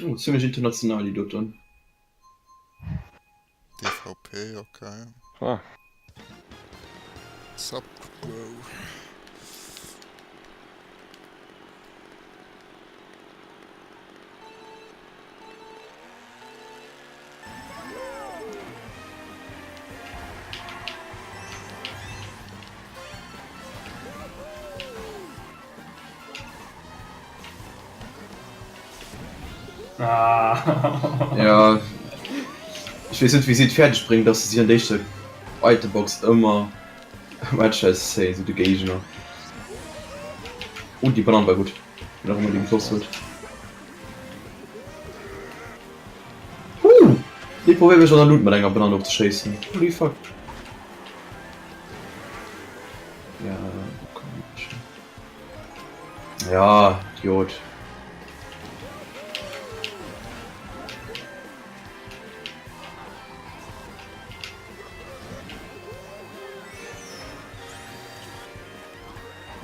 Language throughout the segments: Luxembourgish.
Oh, zimmlech international déi doten. DVP, okay. Ah. Sup, bro. Ah. Ja, ech weess net wéi si et fäerdeg bréngen, dass se si an der éischter Itembox ëmmer Matches zéien, sou de Géigner. Oh, déi Banann war gutt, wien och ëmmer déi geschoss huet. Huh! Dee probéiert mech an der Luut mat enger Banann ofzeschéissen. Holy fuck. Ja, komm schon. Ja, Idiot.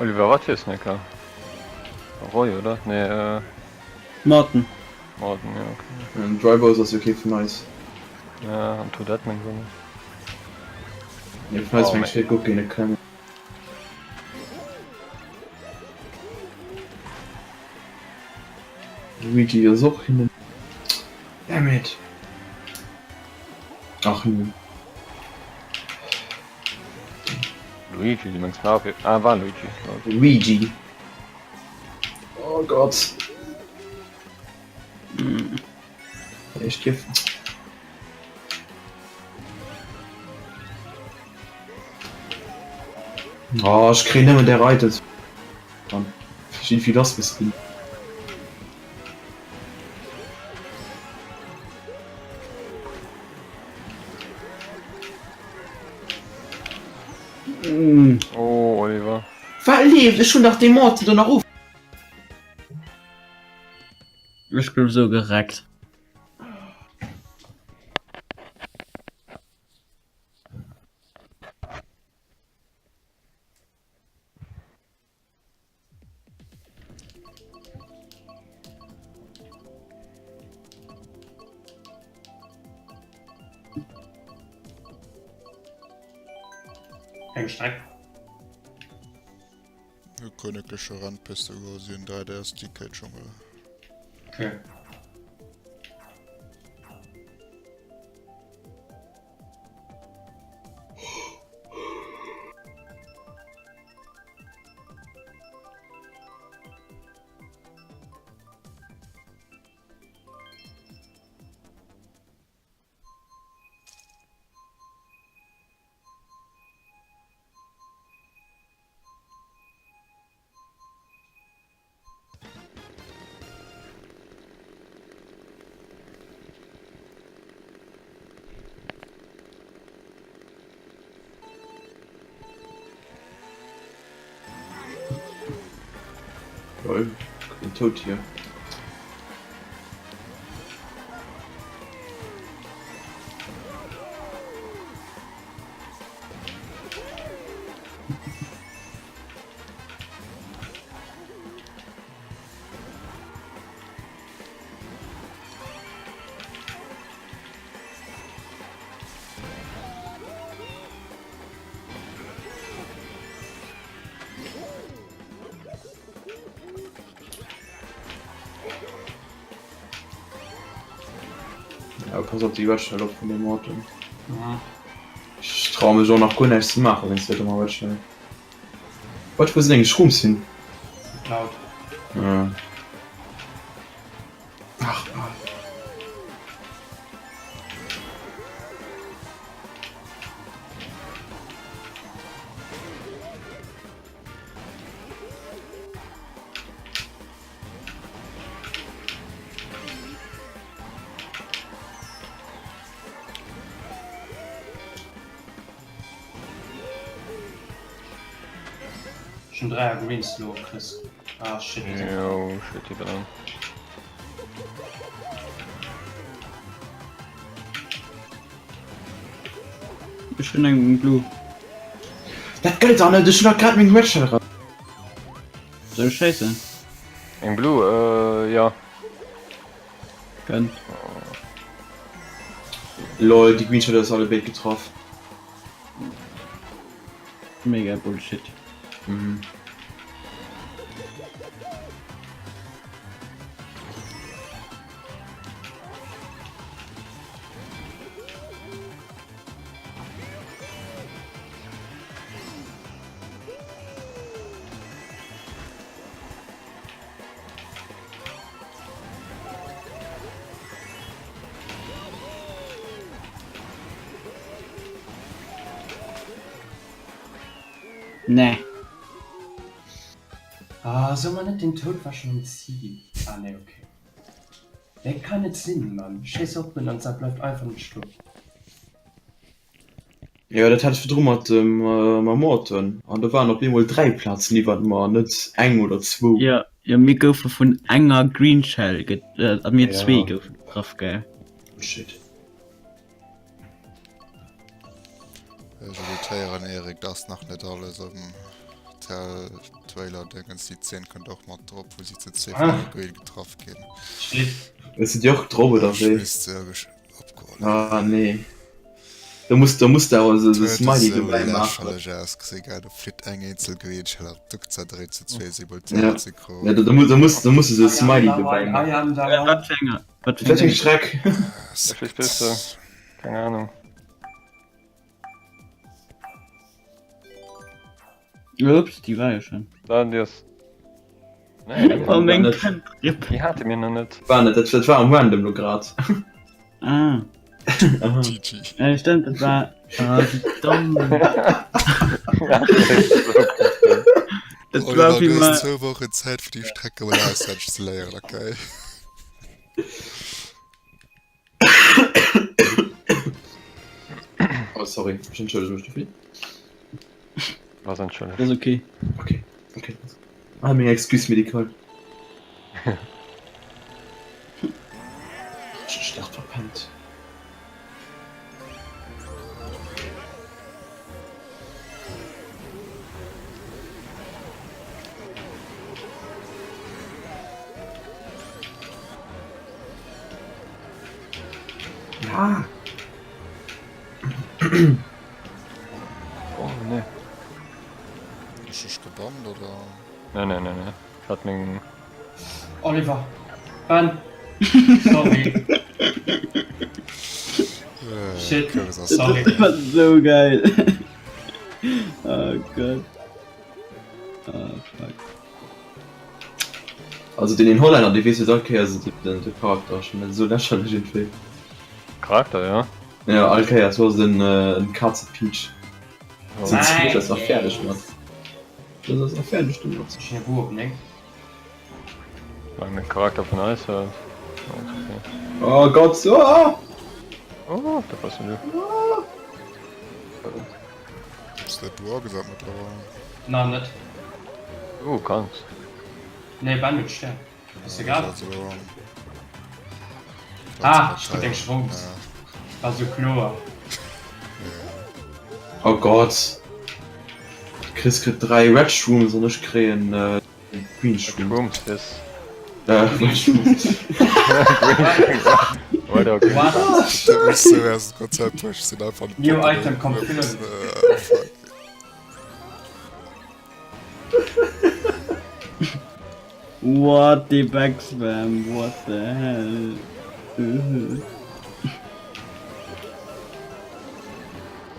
Oliver, wat fir Sneaker? Roy, oder? Nee, äh. Martin. Martin, ja, okay. En Dry Bones ass jo kee vun eis. Ja, an Toadette meng ech och net. Nee, vun eis meng ech fir guer keen klemmen. Luigi ass och hinnen. Damn it! Ach nee. Luigi, du mengs Mario? Ah, war Luigi. Luigi. Oh Gott. Ech giff. Oh, ech kréien nëmmen där Items. Mann, ech iergendwéi lass muss ginn. Oh, Oliver. Wat leeft? Ech hunn dach dee Morty do nach of. Ech gouf sou gereckt. Eng Streck. Königliche Rennpiste Erosion 3DS DK Dschungel. Okay. Lol, den Toad hier. Ja, pass op déi Wetschnell op vun dem Auto. Mhm. Ech traue mech och nach guer näischt ze maachen wéinst där dommer Wetschnell. Wat, wou sinn eng Shrooms hin? Laut. Ja. Ach, ah. Ech hunn 3 Greens lo, Chris. Ah shit. Jo, shit, déi Banann. Ech hunn eng Blue. Dat gëtt et dach net, ech hunn dach grad meng Red Shell era. Soll ech schéissen? Eng Blue? Äh, jo. Kënnt. Lol, déi Green Shadow ass alle béid getraff. Mega Bullshit. Mhm. Nee. Ah, so mer net den Toad war schon am Ziel. Ah nee, okay. Nee, kann net sinn, Mann. Schéiss op en an d'Saach bleift einfach net stoen. Jo, dat hat ech virdru mat dem mam Morton an do waren op eemol 3 Plazen iwwert mer an net eng oder zwou. Jo, jo mir goufe vun enger Green Shell ge a mir zwee goufe getraff gell. Shit. Ech irritéieren Erik, dat ass nach net alles am Tell Trailer Dingens, déi Zeen kënnt och mat drop wou si zu zwee vun enger Green getraff ginn. Shit. Hues de déi och drop oder Ech wéi? misst se opgeholl. Ah nee. Da muss da muss da awer esou Smiley dobäi maachen. Lächerlech ausgesinn, gell? Do flitt eng eenzel Griitschel an d'Duck zerdréit zu zwee Ja. simultan synchron. Ja, da, da, da muss da muss du esou Smiley dobäi maachen. I am the one. Wat fir enger? Wat fir Wat eng eng? Schreck. Wéi bist du? Keng Ahnung. Ups, déi war jo schon. Da, déi ass. Nee, Oh meng net. Kënnt. déi hate mir nach net. War net, dat, dat war am Random lo grad. Ah, Aha. GG. ja, stimmt, dat war. Ah, wéi domm. Dat war Oliver, wéi du mer. hues zwou Wochen Zäit fir déi Strecke mol auswenneg ze léieren, okay? Oh sorry, ech entschëllege mech dofir. Was entschëllegt? Das ist okay. Okay, okay. Ah, meng Excuse médicale. Ech hu Start verpennt. Ja. Oh nee. Ech dech gebannt oder? Nee nee nee nee. Ich hat meng. Oliver. Ben. Sorry. Äh, Shit. Kürbis ass Sorry. Das war so geil. Oh Gott. Oh fuck. Also deen een Hollänner dee weess wéi all Kéiers den de Charakter ass schon esou lächerlech iergendwéi. Charakter ja. Ja all Kéiers ass en en Kazepiitsch. Oh. Den Switch ass nach fäerdeg mat. Dat ass nach fäerdeg domat. Ech hunn e Bou op 9. Solange den Charakter vun eis huet. Oh Gott oh! Oh, da pass du. Ass dat du agesat mëttlerweil? Na net. Du kanns. Nee Ben huet Stär. Ass egal. Also, Ah, ech krut eng Chance. War sou kloer. Oh Gott. Chris kritt 3 Red Shrooms an ech kréien äh, Green Shrooms. Shrooms yes. Äh, Red Shrooms. Oder okay. What? Dat muss so aus dem Konzept bruecht sinn einfach New item confirmed. Äh, fuck. What the backspam, what the hell.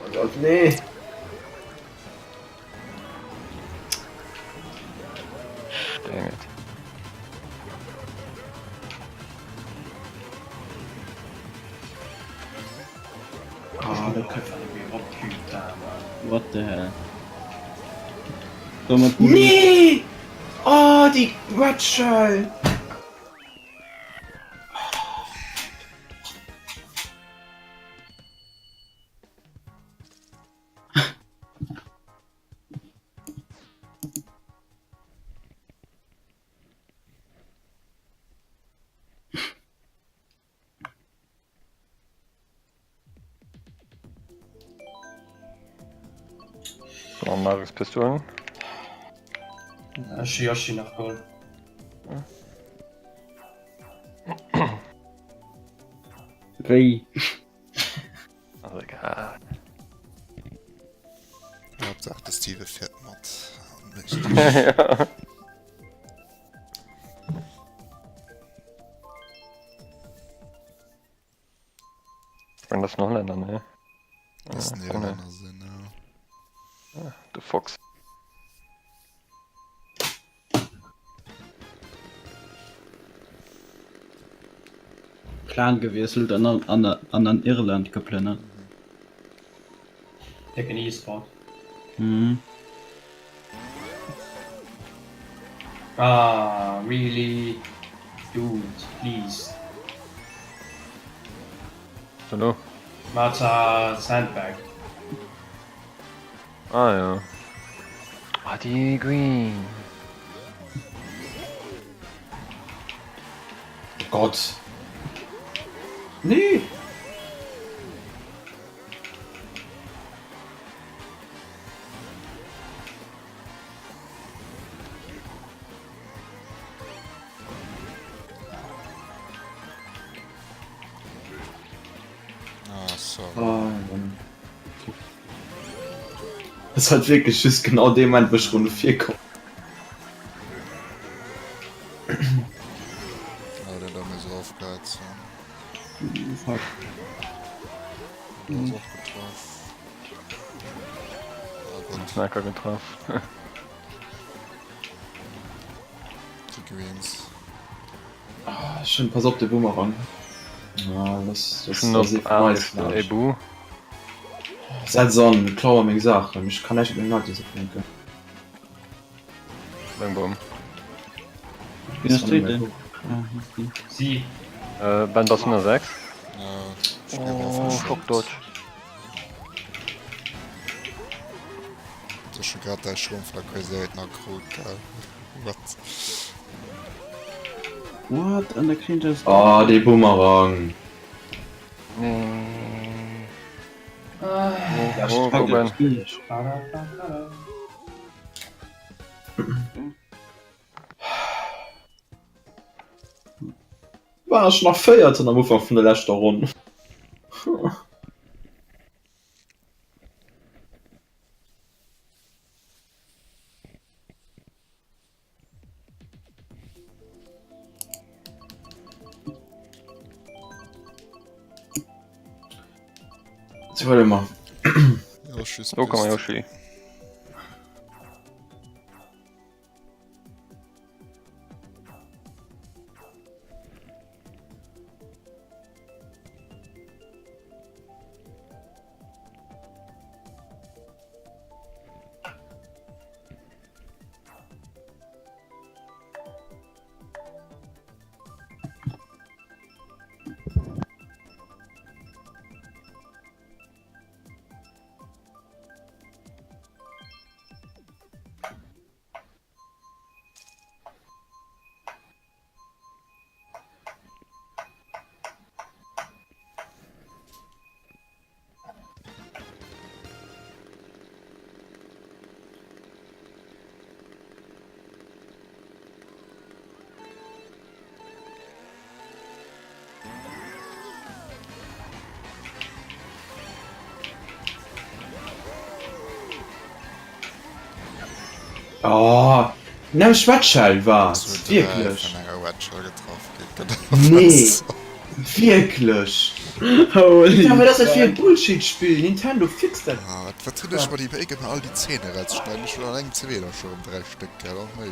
Oh Gott, nee. Dang it. Ah, da kënnt een op, putain, man. What the hell. Soll mer Bulli- Nee! Oh, déi Quetschel! So, Marius Pistolen. Ech hu Yoshi nach geholl. Wéi? Ass egal. Haaptsaach de Steven fiert mat. Ja. Wenn das ein Holländer, ne? Missten déi Hollänner sinn, ja. De Fox. Clan gewiesselt an an an an Irland geplënnert. Décken E-Sport. Mhm. Ah, really? Dude, please. Hallo? Martha Sandbag. Ah ja. Ah, die Green. Oh Gott. Nee! Ah, sorry. Oh, Mann. Das hat wirklich just genau dem Moment, wo ich Runde 4 komme. Ah, der da mir so aufgehört. So. Fuck. Du hast auch getroffen. Oh Gott, Snacker getroffen. die Greens. Ah, schön, pass op de Boomerang. Ah, das, das, Schon das op ist nice. 8 Ebu. Setz an, klau mer meng Saachen. Ech kann näischt mat mengem Items opfänken. Bang boom. Wien ass Zweeten? Ah, hier ist die. Si. Äh, Ben, bass du nach 6? Ja, ich bin Oh, raufgeschwommen. Schock Dodge. Du hast schon gerade dein Schrumpf von der Crusade nach geholt, gell? What? What? An der kriegen das. Ah, dee Boomerang. Nee. Ah. Oh, oh, go Ben. War ech nach Véierten am Ufank vun der leschter Ronn. So, warte mal. Yoshi Oh, komm mal, Yoshi. Oh, nem Schwätschel wat? Wierklech? Nee. Wierklech? Holy Ja, wat ass dat fir e Bullshit-Spill? Nintendo, fix dat! Ah, wat, wat hunn ech mer déi Méi gemaach, all déi Zeene erauszeschneiden? Ech hunn an engem Zweeler scho rëm 3 Stéck, gell, och méi.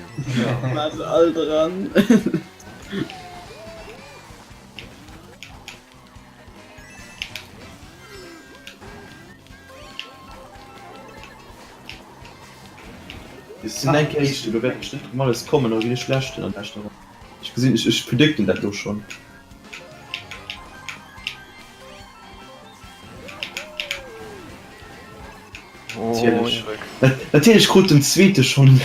War se all dran. Ech sinn eng Kéier éischten, do wäert bestëmmt rëm alles kommen, da ginn ech leschten an leschter Ronn. Ech gesinn, ech, ech predicten dat lo schonn. Oh, Natierlech. Erik. Natierlech krut den zweete schonn.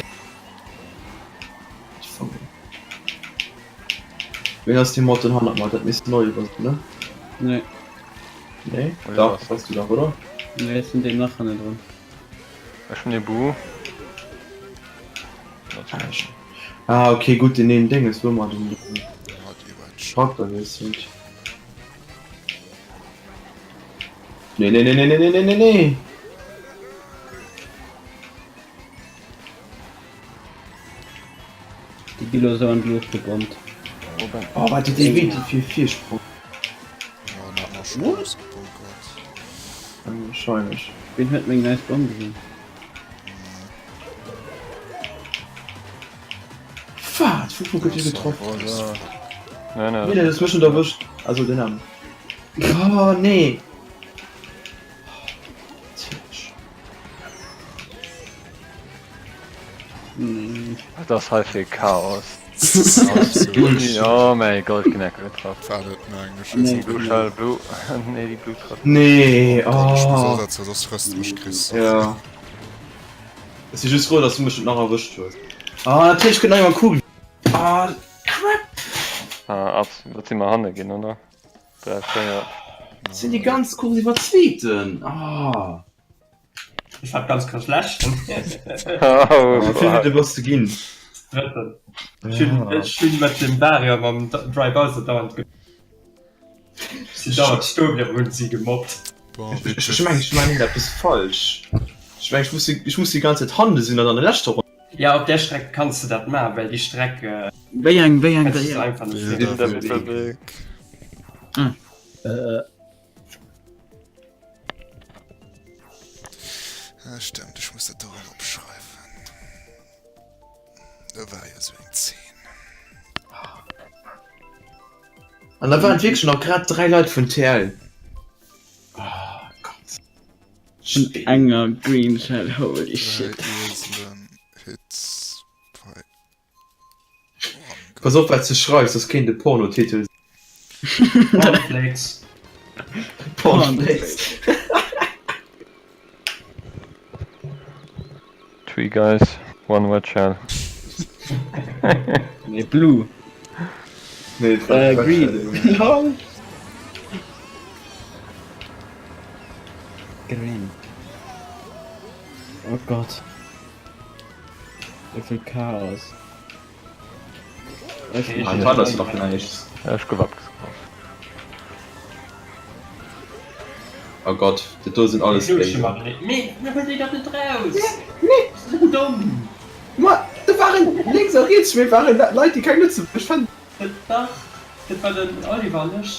Ween ass dee Morton hannert mer? Dat misst den Oliver sinn, ne? Nee. Nee? Oliver Dach, ass bass du dach, oder? Nee, ech sinn deem nach hannendrun. Ech hunn ee Bu. Ah, okay, gutt, deen een Dénges, wou mer den Ja, déi Wedge. Charakter gewiesselt. Nee, nee, nee, nee, nee, nee, nee, nee. Déi gi lo sou an d'Luucht gebommt. Oh, wat huet dee wéi fir Virsprong? Oh, en hat nach schon ausgebunkert. Wahrscheinlech. Wien huet meng nice Bomm gesinn? Wat? Vu wou gëtt hie getroff? Nee, nee. Nee, dat ass mech net erwëscht. Also den aneren. Oh, nee. Wat ass hei fir Chaos? Oh mäi Gott, ginn enke getraff. War net meng, ech Nee. weess Blue Shell, Blue. Nee, déi Blue trëfft. Nee, Oh, ech muss oh. ersetzen, soss frësst de mech, Chris. Ja. Ech si just frou, dass du mech net nach erwëscht hues. Ah, natierlech kënnt nach eng Kugel. Ah, crap! Ah, abs, wat si mer hanne ginn, oder? 3, 4. Sinn déi ganz Course iwwer Zweeten. Ah. Ech war ganz krass leschten. Oh, Wéi vill bass de ginn? Drëtten. Ech hunn ech hunn mat dem Vario mam Dry Bowser dauernd ge sinn dauernd stoe bliwwen hunn si gemobbt. Bon, Ech ech meng ech man eppes falsch. Ech meng ech muss ech muss déi ganz Zäit hanne sinn an an der leschter Ronn. Ja op där Streck kanns de dat man, well déi Streck Wéi eng wéi eng kanns wéi du eng? einfach net Bilder virun. Weg. Ah. Ah, stimmt, ech muss dat do erëm opschreiwen. Do war jo sou eng Zeen. An da waren wierklech nach grad 3 Leit vun TL. Oh Gott. Vun enger Green Shell, holy Dräi shit. Ieselen, Hits bei Pass op wat s de schreifs, soss kéint e Pornotitel sinn. Pornflakes. Pornflakes. Three guys, one red shell. Nee, blue. Nee, et war Äh, red green. shell. Lol. Green. Oh Gott. Wéi vill Chaos. Ech Ah, dat ass nach näischt. Ech gouf abgeschoss. Oh Gott, dat do sinn alles Béiser. Mee mir huelen déi dach net raus! Nee! Sou domm! Ma do waren lénks a riets vun mir waren Leit, déi keng Lëtzebuerg fannen. Dach, dat war den Oliver an ech.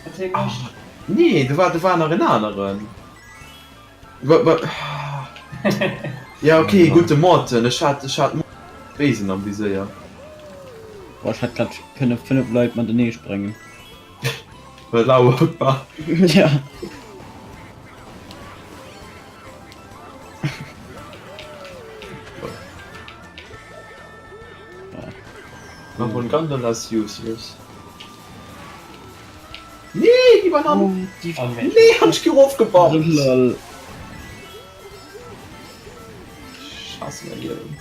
Wat hie mécht. Nee, do war, do war nach en aneren. Ja okay, gutt de Morten, ech hat, ech hat Béisen am Viséier. Boah, ech hätt grad kënne 5 Leit matenee sprengen. Allahu Akbar. Ja. Von Gondolas useless. Nee, déi Banann! Oh, nee. Nee, han ech gi erofgebammt! Lol. Ech hasse mäi Liewen.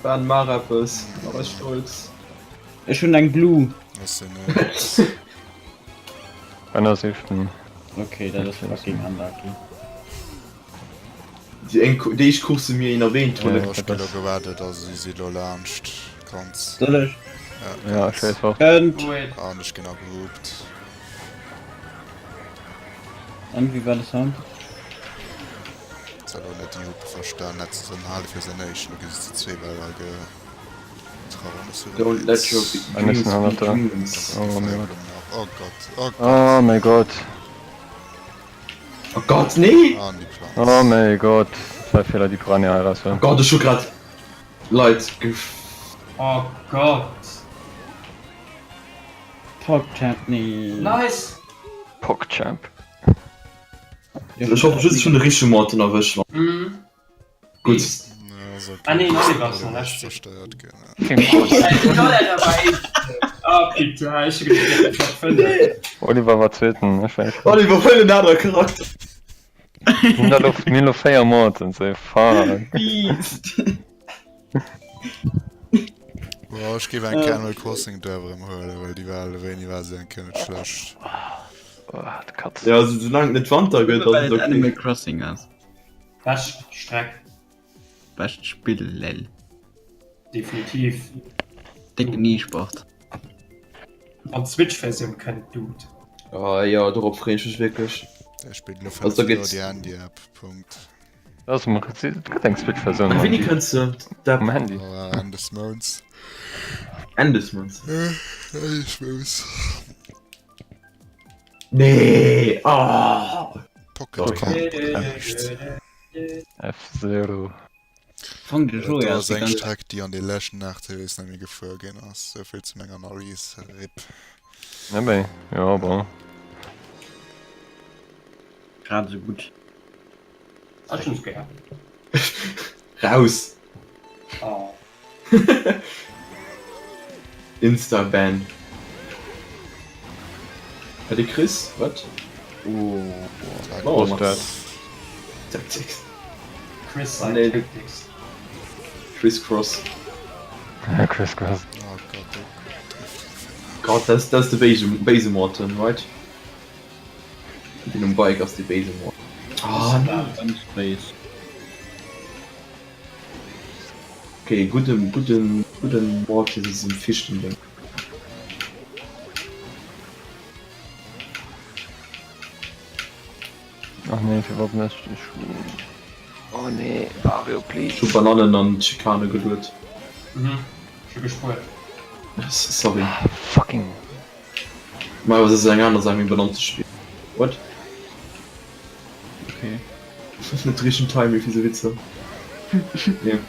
Ben, maach eppes, mach eis stolz. Ech hunn eng Blue. Ass se net. Ben ass éischten. Okay, dat ass fucking unlucky. Déi eng, déi éischt Course déi mir een erwähnt hunn. Oh, ech ginn elo gewaardet, also si si elo laanscht. Ganz. Soll ech? Ja, Ja, ech weess och. Kënnt! Wait. An ech ginn agehupt. An, wéi war de Sound? Jetzt hat elo net déi Hupe verstan, hätt se sollen hale fir säin éischten, lo gi se zu zweemol hei getraff an ech si rëm Don't let your eens. Ein dreams bisschen be hannert der. dreams. Oh mein Gott. Oh Gott, oh Gott. Oh mein Gott. Oh Gott, nee! An déi Planz. Oh mein Gott. Zwei Fehler, die Piranha heraus. Oh Gott, ech hu grad Leit gef. Oh Gott. PogChamp, nee. Nice. PogChamp. Ech hoffe just, ech hunn de richtege Morton erwëscht. Mhm. Gutt. Ah nee, den Oliver ass nach lescht. Zerstört ginn. Oh putain, ech hu geduecht, Top 5. Oliver war zweeten, ech war éischten. Oliver, huel en anere Charakter. Mir hunn elo, mir hunn elo 4 Mortens, ey, fuck. Beast. Boah, ech géif eng Kéier Animal Crossing duerf erëm huelen, well déi war wéini war se eng Kéier net schlecht. Oh, d'Katz. Ja, also soulaang et net Wanter gëtt, ass Well et et okay. Animal Crossing ass. Bescht Streck. Bescht Spill lel. Definitiv. Décken E-Sport. Wann d'Switch-Versioun kënnt, Dude. Oh jo, dorop freeën ech mech wierklech. Ech spillen elo Also 5 da Joer gëtt. déi Handy-App, Punkt. Dat ass am Prinzip, et gëtt eng Switch-Versioun An um wéini Handy. kënnt se, d'App? Um Handy. Oh, Enn des Mounts. Enn des Mounts. Enn des Mounts. Nee! Oh! Pocket Sorry. Camp oder näischt. F-Zero. Fang de Dat Joer ass ass eng ganz Streck, déi an de leschten 8 Race net méi gefuer ginn ass. Souvill zu menger Analys. Rip. Nebei, jo bon. grad esou gutt. Ech hunn se gär. Raus! Oh. Insta-Ban. Bei de Chris, wat? Oh, Oh, was dat? Tactics. Chris sein Nee. Tactics. Chris Cross. Chris Cross. Oh Gott, oh Gott. Gott, das, das ist de béise, béise Morton, right? Den um Bike ass de béise Morton. Ah, nee. Ganz béis. Okay, gudden, gudden, gudden Mortis ass um viischten Ding. Ach nee, firwat net? Ech Oh nee, Wario, please. Ech hu Banannen an d'Schikane geluet. Mhm, ech hu gespuert. Sorry. Fucking. Ma awer se ass eng aner Saach wéi Banann ze spillen. What? Okay. Net de richtegen Timing fir sou Witzer. Nee.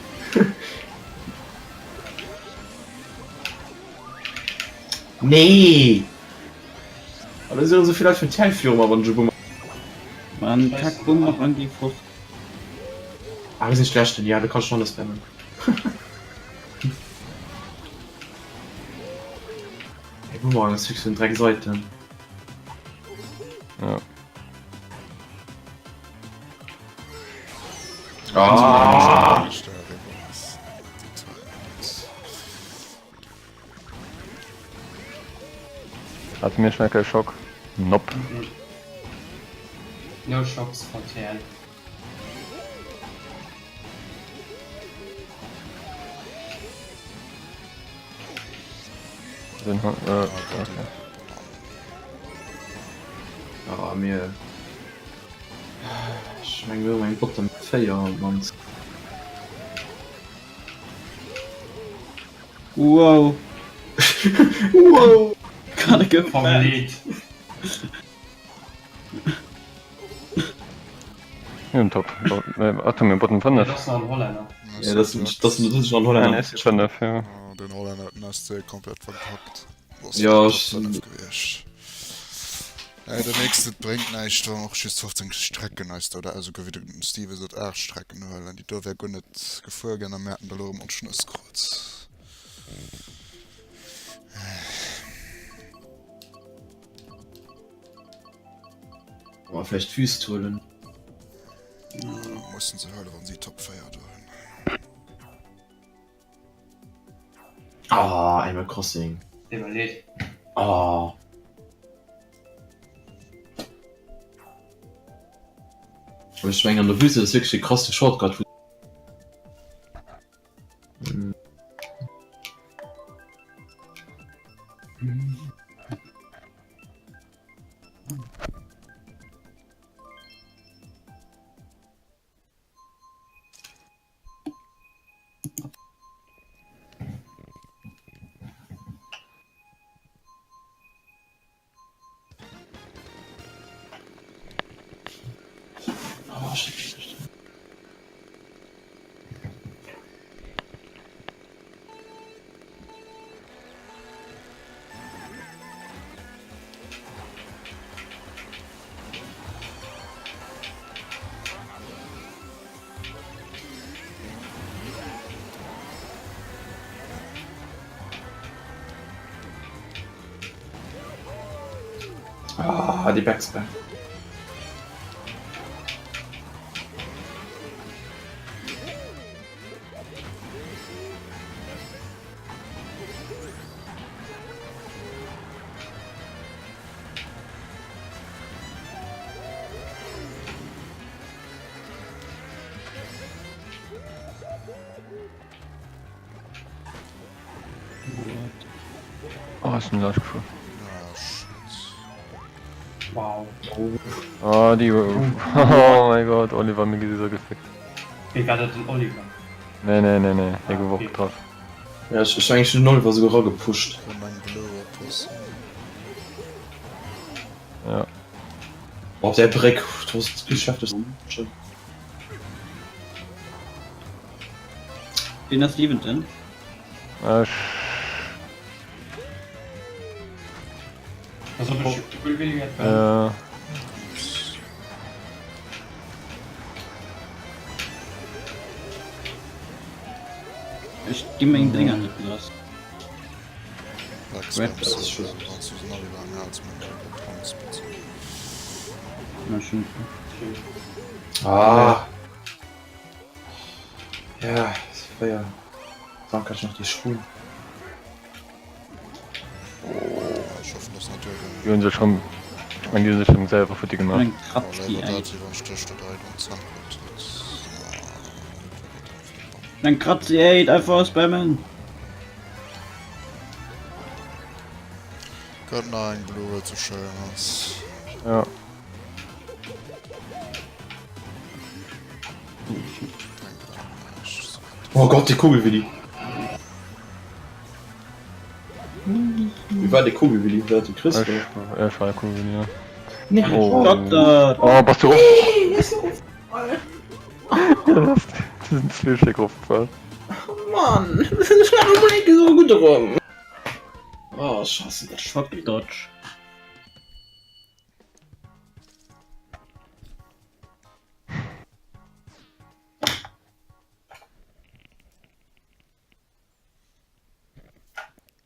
Nee! Ah, da si esou vill Leit vun Tell viru mer, wann ech e Boomer. Mann, kack Boomerang déi fort. Ah, mir sinn schlechten, ja, du kanns schon alles spammen. Ey, Boomerang ass fix vun 3 Seiten. Ja. Ah! Hat mir schnell kein Schock. Nope. Mhm. No shocks for TL. Den, äh, okay. Ah, mir. Ech meng mir hunn eng Bottom 4 op d'mannst. Wow. Wow! Kann e Vom gefällt. Leed. Mir hunn Top. Wat hu mir? Bottom Dat 5? ass nach en Hollänner. Ja, das das das ist schon Nein, Holländer. es ist 5, ja. Oh, den Holländer huet den SC komplett verkackt. Das Ja, wär ech- Top 5 gewiescht. Äh, der nächste bréngt näischt, wann och just 15 Strecken eis do, oder esouguer wéi de Steve sot 8 Strecken huelen. Déi do wär guer net gefuer ginn a mir hätten da elo erëm ons Schnëss krut. Oh, vläicht d'Wüst huelen. Mussen se huelen, wann si Top 4 do hunn. Ah, Animal Crossing. Deet mer leed. Ah. Aber ich meine, an der Wüste ist wirklich der krasse Shortcut. Oh, shit. Ah, déi Backspin. Oh, ech sinn laanscht gefuer. Wow. Oh, déi. Oh mäi Gott, Oliver, mir gi sou gefickt. Wéi war dat den Oliver? Nee, nee, nee, nee, hie gouf och getraff. Ja, ech ech mengen ech hunn den Oliver souguer eragepusht. Komm eng Blue oppassen. Ja. Op där Bréck, do ass et geschäfteg. Wien ass siwenten? Ech. Pass op, ech Will Willi hat Ja. Ech gi meng Dénger net lass. Ah. Ja, fréier Frankräich nach déi Schwul. Déi hunn sech rëm, ech meng déi hunn sech rëm selwer futti gemaach. Eng Kratzi ey, einfach spammen! Gëtt nach eng Blue, well se schéin ass. Ja. Oh Gott, déi Kugelwilli! Wie war de Kugelwilli? War dat de Chris? Ech, ech war de Kugelwilli, ja. Nee, Oh. Gott, äh, Oh, bass du Nee, ist so. Du sinn zwee Stéck erofgefall. Mann, ech war am Break esou gutt erëm. Oh, Scheiße, dat Shock Dodge.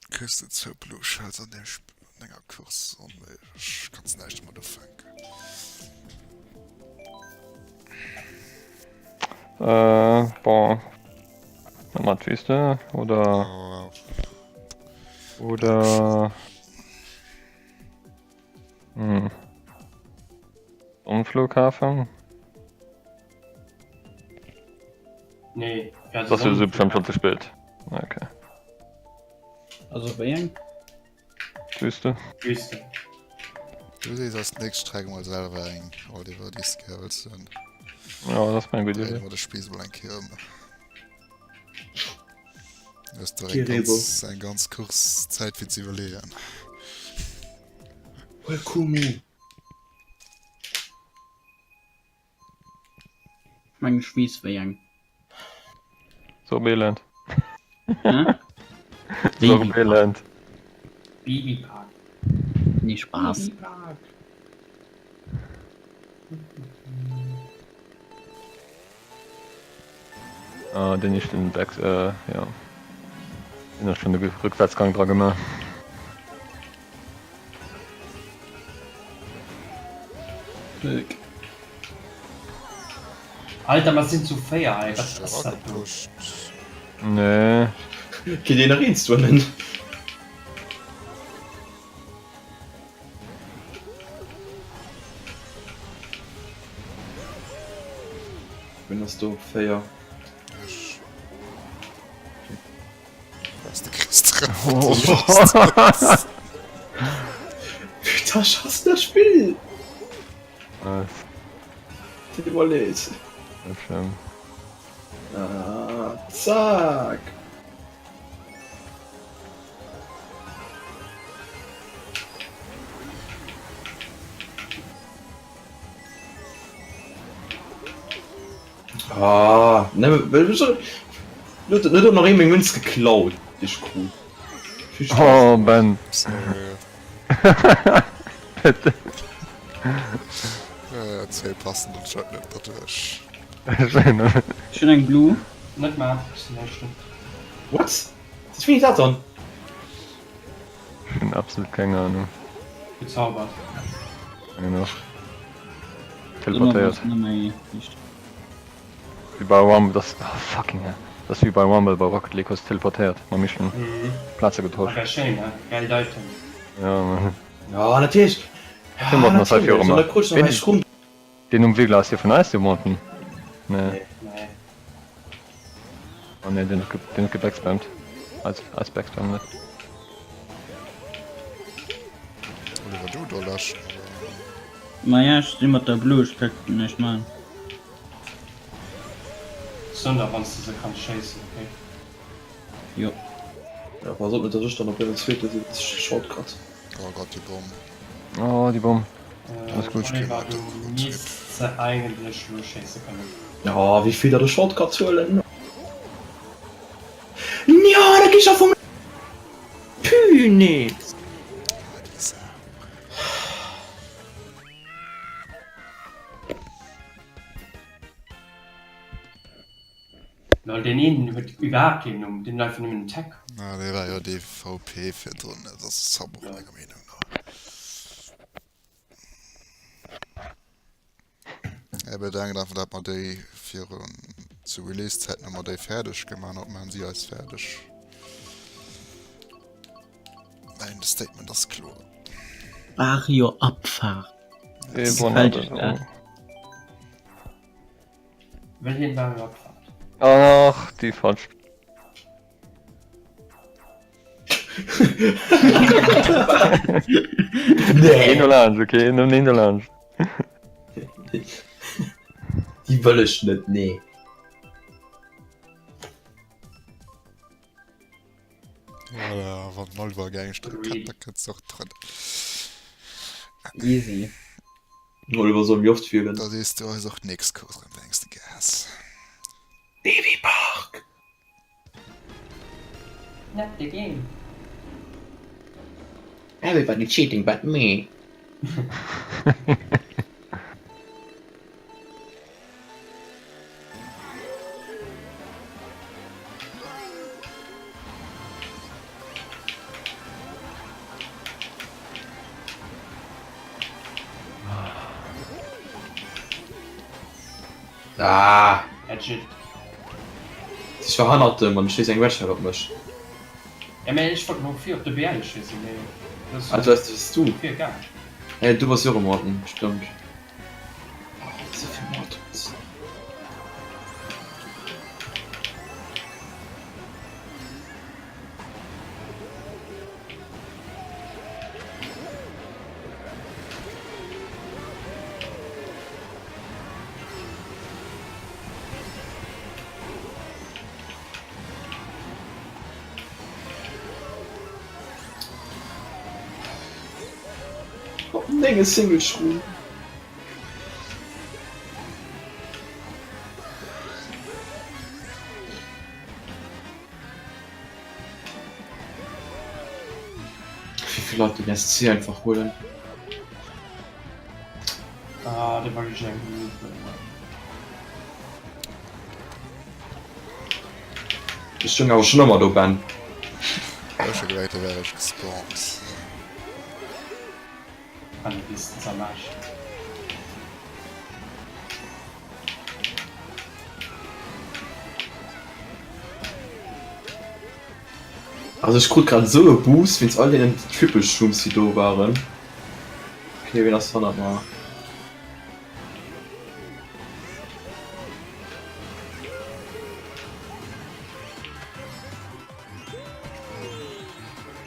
Kriss de zwou Blue Shells an deem Sp an denger Course onméiglech. Kanns näischt domat ufänken. Äh, bon. Mat mal d'Wüste oder Oh, oder hm. Sonnenflughafen? Nee. Ja, Das ass jo bestimmt schon ze spéit. Okay. Also wéi eng? Wüste. Wüste. Du sees als nächst Streck mol selwer eng, Oliver, déi s gär wëlls hunn. Ja, dat ass meng gutt Dréine Idee. mer de Spiiss mol eng Kéier ëm. Du hues der eng Kirebo. ganz, eng ganz Course Zäit fir ze iwwerleeën. Welcome. Meng ech weess wéi eng. Sorbeland. Hä? Sorbeland. Babypark. Nee, Spaß. Babypark. Ah, den ist den Back, äh, ja. Den hat schon de Rückwärtsgang dra gemaach. Alter, mer sinn zu 4 hei, wat ass dat do? Nee. Kinnt een nach eens wannen? Wien ass do op 4? Ech. Was de Chris trefft. Putain, ech hassen dat Spill! Was? Tut mer leed. Net schlëmm. Ah, zack! Ah, ne, net net nach ee meng Münz geklaut, déi ech krut. Vill Spaß. Oh, Ben. Sorry. Äh, zwee passen anscheinend net derduerch. Ech hunn eng Blue. Net mar, ech sinn éischten. What? Wéi finn ech dat dann? Ech hunn absolut keng Ahnung. Gezaubert. Genau. Teleportéiert. Wéi bei Rumble, das, oh fucking hell. Das ass wéi bei Rumble bei Rocket League, hues teleportéiert mam Michel. Plaze getosch. War schéin, he? Gäilt Item. Ja, man. Ja, natierlech. Den Morten ass hei fir ëmmer. Wen, Den um Wigler ass dee vun eis, de Morten? Nee. Nee. Oh nee, den huet, den huet gebackspammt. Eis, eis backspammt net. Oliver, du do läschen, oder? Maja, ech si mat der Blue, ech kéint näischt maachen. Sonder wanns de se kanns schéissen, ok? Jo. Ja, pass op net dass ech dann op level zweete sinn, dat ass Shortcut. Oh Gott, déi Bomm. Oh, déi Bomm. Alles gutt. Oliver, du misst se eigentlech lo schéisse kënnen. Ja, wéi vill der de Shortcut huelen. Ja, da gi ech a vum Punaise. Ah, déi Sau. Lol, deen een huet iwwerhaapt keen Numm, deen huet einfach nëmmen en Tag. Ah, dee war jo dee VP virdrun, dat ass Sub och menger Meenung no. Ech bedenken einfach, dat mer déi virun zu Release-Zäiten hu mer déi fäerdeg gemaach, an haut maachen si eis fäerdeg. Mäin Statement ass kloer. Wario Abfahrt. Gefällt euch dat? Wëll hien Wario Abfahrt? Ach, déi falsch. Nee. Een do laanscht, okay, nëmmen een do laanscht. Déi wëll ech net, nee. Voilà, wann den Oliver gär eng Streck hätt, da kënns de och drënn. Easy. Den Oliver soll méi oft wielen. Da sees du eis och d'nächst Course erëm, wéi eng s de gär häss. Babypark! Not the game. Everybody cheating but me. Ah! Edge it. Ech war hannert dem an et schéisst eng Red Shell op mech. Ja mä ech wollt no vir op de BL schéissen, mee Ah, du bass du. Vir gaang. Hey, du bass jo och e Morton, stëmmt. Oh, souvill Mortons. Op menge Single Shroom. Wéi vill Leit den SC einfach huelen. Ah, de war ich eng Minute. Ech stoung awer schon ëmmer do, Ben. Ech hu gemengt, do wär ech gespawnt. An du bist zermascht. Also ech krut grad esou e Boost wéinst all deenen Triple Shrooms déi do waren. Ok, ween ass hannert mer?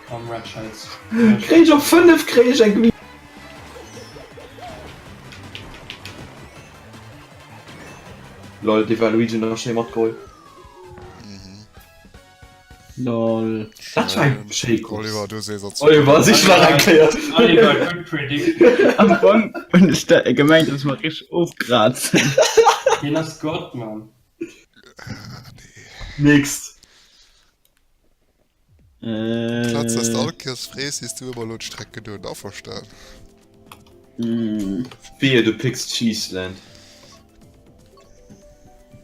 Komm Red Shells. Kréien ech op 5 kréien ech eng Green. Lol, dee Waluigi nach schéi matgeholl. Lol. Dat war eng schéi Course. Oliver, du sees als Oliver, sich nach eng Kéier. Oliver, good prediction. Am Fong hunn ech da gemengt, dass mer richteg ofkrazen. Hien ass Gott, Mann. Nächst. Platz dass Äh, de all Kéiers frees, sees du ëmmer elo d'Streck gedoen. Averstan. mm, Wehe du picks Cheeseland.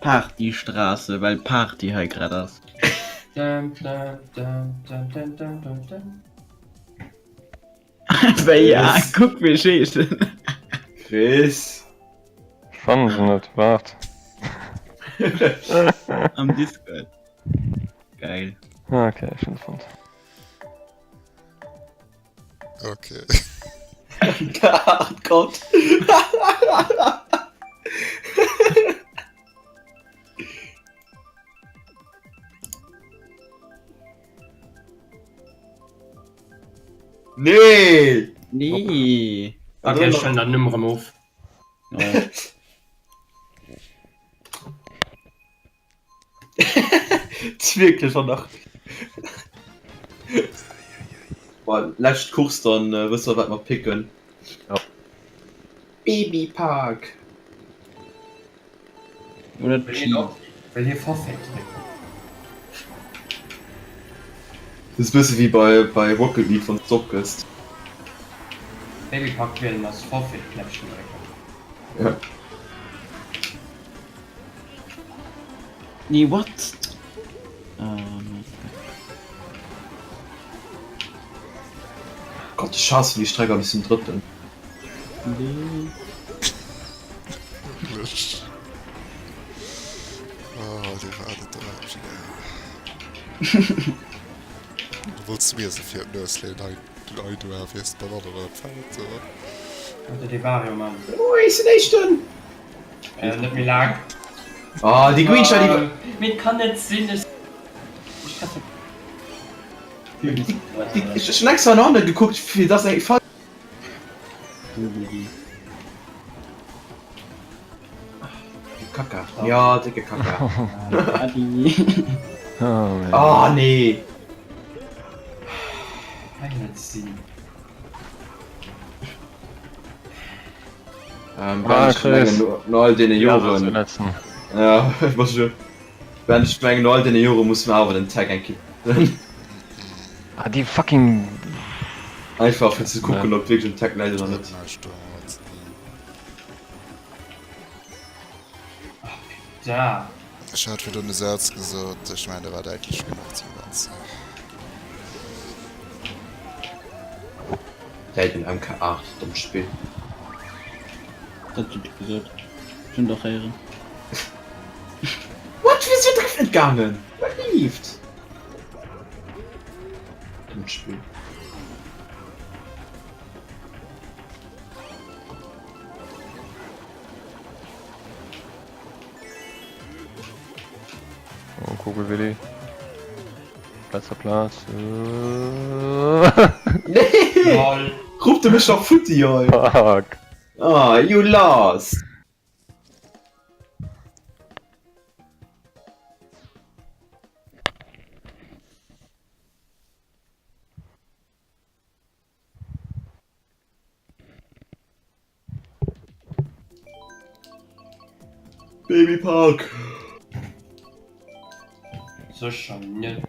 Partystraße, well Party hei grad ass. Dum, dum, dum, dum, dum, dum, dum, dum. Wéi ja, kuck wéi ech heeschen. Chris. Ech fannen se net, waart. Am Discord. Geil. Ah, okay, ech hunn se fonnt. Okay. Ach Gott. Nee! Nee. Ok, ech huelen dann Numm erëm of. Wierklech an nach. Boah, lescht Course dann äh, wësse mer wat mer picken. Ja. Babypark. Oder Team. Well hie Forfait drécken. Dat ass bësse wéi bei, bei Rocket League wann s de opgëss. Babypark wielen ass Forfait Knäppchen drécken. Ja. Nee what? Ähm. Gott, ech haassen déi Streck an ech sinn Drëtten. Nee. Wierklech. Oh, dir waart et da Du wollts mir se fir d'Nues leeën, hei den Ei, du wiers d'Banann oder d'Feld, oder? Oder de Vario, Mann. Oh, ech sinn Éischten! Äh, net méi laang. Ah, déi Green Shell, déi. Mee et kann net sinn, ech. Ech hunn extra no hanne gekuckt, fir dass eng Fall. Kaka. Ja, dicke Kaka. Adi. Oh, nee. Kann net sinn. Ähm, Ah, ich Chris. mengen, no, no all deene Ja, das ist Joren. den letzten. Ja, was schon. Wenn ich mengen, no all deene Jore muss man awer den Tag eng Kéier. Ah, die fucking. Einfach fir ze kucken, ob wierklech um Tag läit oder net. Näischt do, wat. Da. Ech hat virdrun e Saz gesot, ech mengen, der war däitlech genuch zum Ganzen. Läit un MK8, dommt Spill. Dat hutt Dir gesot. Ech hunn dach héieren. What? Wéi ass Drift net gaangen? Wat leeft? Dommt Spill. Oh, Kugelwilli. Letzter Platz. Nee! Lol. Ruppt de mech nach futti, ey! Fuck. Ah, you lost! Babypark! Sécher net.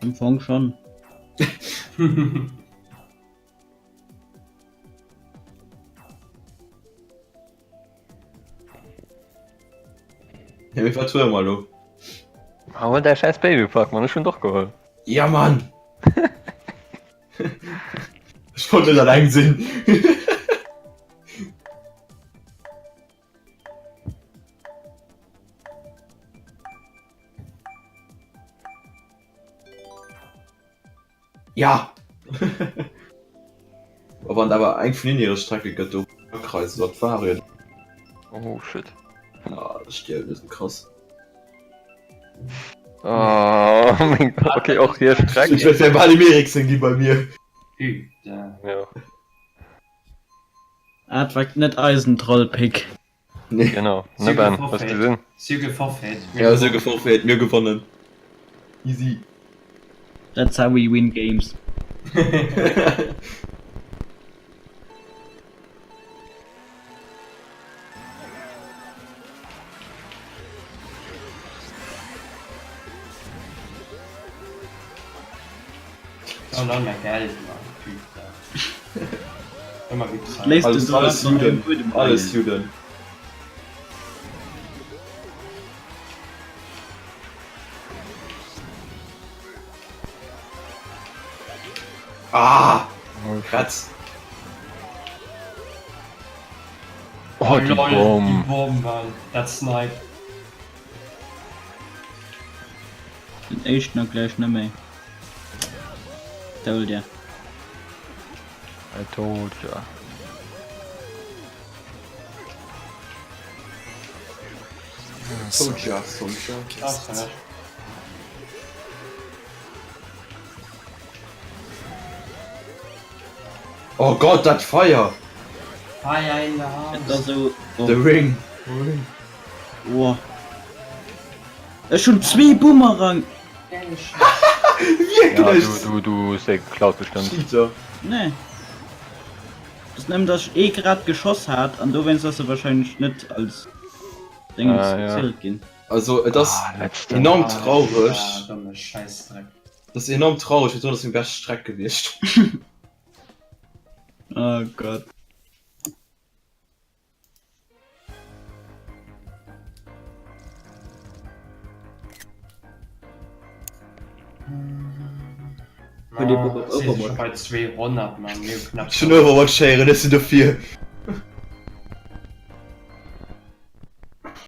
Am Fong schon. Ja, mee wat huele mer elo? Hol däi schäiss Babypark, Mann, ech hunn och geholl. Ja, Mann! Ech wollt net alleng sinn. Ja! A wann et awer eng vun hinnen hire Strecke gëtt, do Frankreis oder d'Varien. Oh shit. Ah, ech stierwen, dat ass krass. Oh mein Gott, okay, och hier Streck. Ech wär bal dem Eriksen gi bei mir. Putain. Ja. Ah, et war net eisen Trollpick. Nee. Genau, ne Ben, hast gesinn? Si hu geforfait. Ja, si hu geforfait, mir gewonnen. Easy. That's how we win games. Oh nein, mein Geld, Mann. Putain. Ëmmer Wichser. Léisst Alles, de alles Soldat Juden. Buedem Alles leien. Juden. Ah! Kratz. Oh, die Lol, Bomb. Die Bomb, Mann. Dat Snipe. Den éischten a gläich net méi. Told ya. I told ya. Soldier, Soldier. Ach, ja. Oh Gott, dat Feier! Fire in the house! Et ass esou. The Ring! Woah. Ech hunn zwee Boomerang! Wierklech? Ja, du, du, du hues déi geklaut bestëmmt. Cheater. Nee. Ass nëmmen dass ech ee grad geschoss hat an dowéinst ass e wahrscheinlech net als Dingens Ah, ja. gezielt ginn. Also et ass Ah, letzte. enorm traureg. Ah, domme Schäissdreck. Et ass enorm traurig, fir ze soen, dat ass meng bescht Streck gewiescht. Oh Gott. Huet ee Bock op Overwatch? Bei 200 man, mir knapp. Ech hunn Overwatch héieren, ech sinn dofir.